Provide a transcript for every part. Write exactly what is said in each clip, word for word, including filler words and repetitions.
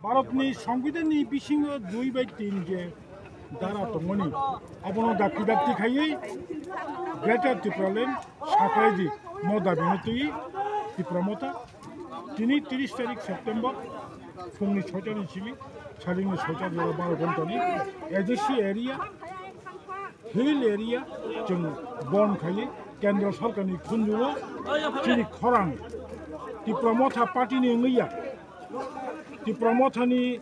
Bharatni Songbidanni bisingo dui bai tin je dara tongmani, abono dakti dakti khaiwi Greater Tipraland saklaidi mo dabino twi Tipra Motha. Tini tris tarik September phungni soitani simi, salingni soita jora baro ghontani A D C area, hill area chwng bon khaiwi Kendra Sorkarni khunjugo chini khorang Tipra Motha party ni wngwi ya. Tipra Mothani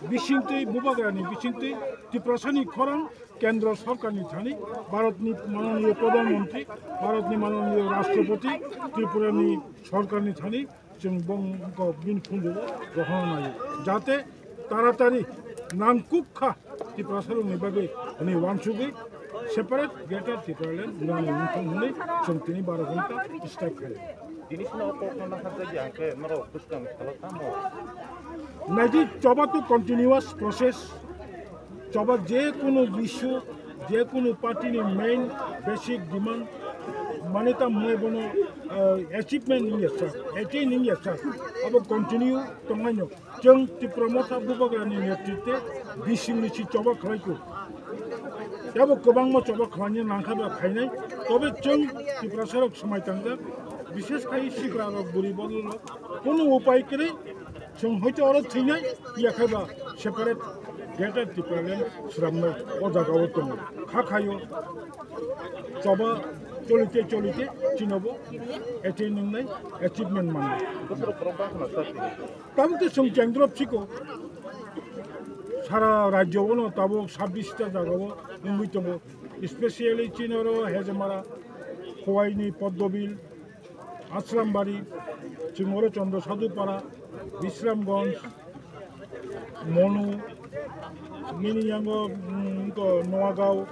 bisingtwi, Bubagrani bisingtwi Tiprasani khorang Kendra Sorkarni thani, Bharatni mananiyo Pradhan Mantri, Bharatni mananiyo Rashtrapati, Tripurani Sorkarni thani chwng bongkok bini khunjugo rohorna naio. Jate taratari nangkukha Tiprasarokni bagwi hwnwi wansugwi separate Greater Tipraland nani wngthong hwnwi chwng tini baro ghonta strike khaio. Tini sino o kok no naharjak ya hwnkhe norok bwskang salo tamo? Naidi, choba to continuous process. Choba je kunu issue, je kunu party ni main basic demand mane ta mane bono, eh, achievement ni yasa, attain ni yasa, abo continue tongnaino. Chwng Tipra Motha Bubagrani netritwe bising ni si choba khlaiko. Abo kwbangma choba khlaina nangkha ba khainai. Tobe chwng Tiprasarok swmai tangjak, bishesh khai sigra rok, buri bodol rok, kunu upai kwrwi chwng hoito oro thwinai, yakhe ba separate Greater Tipraland sramnai o jaga o tongo. Kha khaio choba cholite cholite chinobo attain wngnai, achievement mannai. Bwswk borok bangkhano chati. Tabuk to chwng Kendra phiko, sara rajyo bono tabuk sabbish ta jaga o wngwi tongo, specially chini oro Hejamara, Khowai ni Poddobil, Asrambari, chwng oro Chandra Sadhupara, Bisramganj, Monu, nini yango, mm, to Noagao,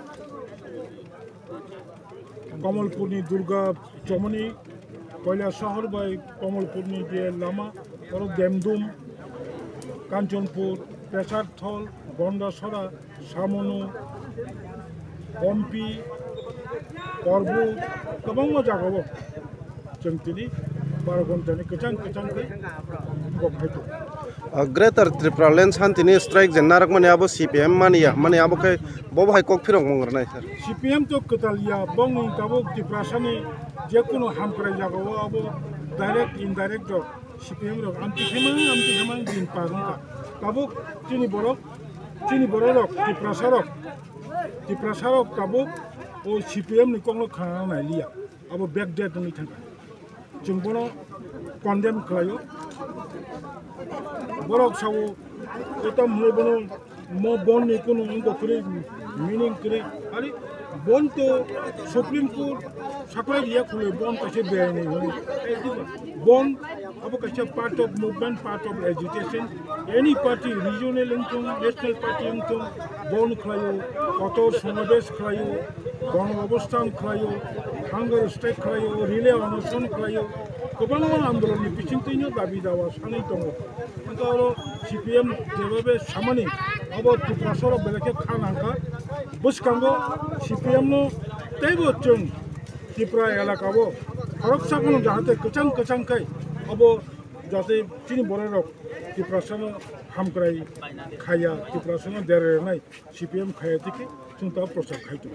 Kamalpurni Durga Chomoni, Koilasahar bai Kamalpurni je lama, oro Demdum, Kanchanpur, Pesarthol, Gondasora, Samunu, Pompi, Korbu, kwbangma jagao chwng tini baro ghontani kwchang kwchang khe kok hai tongo. Ah, Greater Tipraland Santini strike je narwkmani abo C P M mani ya, mani abo khe bo bo hai kok phirok mung rwnai sir. C P M to kwtal ya, bongni tabuk Tiprasani jekunu hamkrai jagao abo direct indirect rok C P M rok amtwi khemang amtwi khemang din par wngkha. Tabuk chini borok, chini borok rok, Tiprasa rok, Tiprasa rok tabuk o C P M ni kokno khna nai liya, abo backdate wngwi thangkha. Chwng bono condemn khlaio. Borok sao, eta mwnwi bono mo bon ni kunu wngkha kwrwi, meaning kwrwi. Ari bon to Supreme Court saklai riya khuloi bon kaisa beyai ni hwnwi. Bon abo kaisa part of movement, part of agitation. Any party, regional wngthung, national party wngthung, bon khlaio, kotor somabesh khlaio, gono obosthan khlaio, hunger strike khlaio, relay onoson khlaio, kwbangma andolonni bisingtwino dabi dawa sanwi tongo. Hwnkhe oro C P M jebhabe samani, abo Tiprasarok belai khe kha nangkha. Bwskango C P M no teibo chwng Tripura elakao khoroksa phano jahate kwchang kwchang khai abo jate chini bororok Tiprasano hamkrai khaiya, Tiprasano dera rwnai C P M khaiya tei khe chwng ta prochar khai tongo.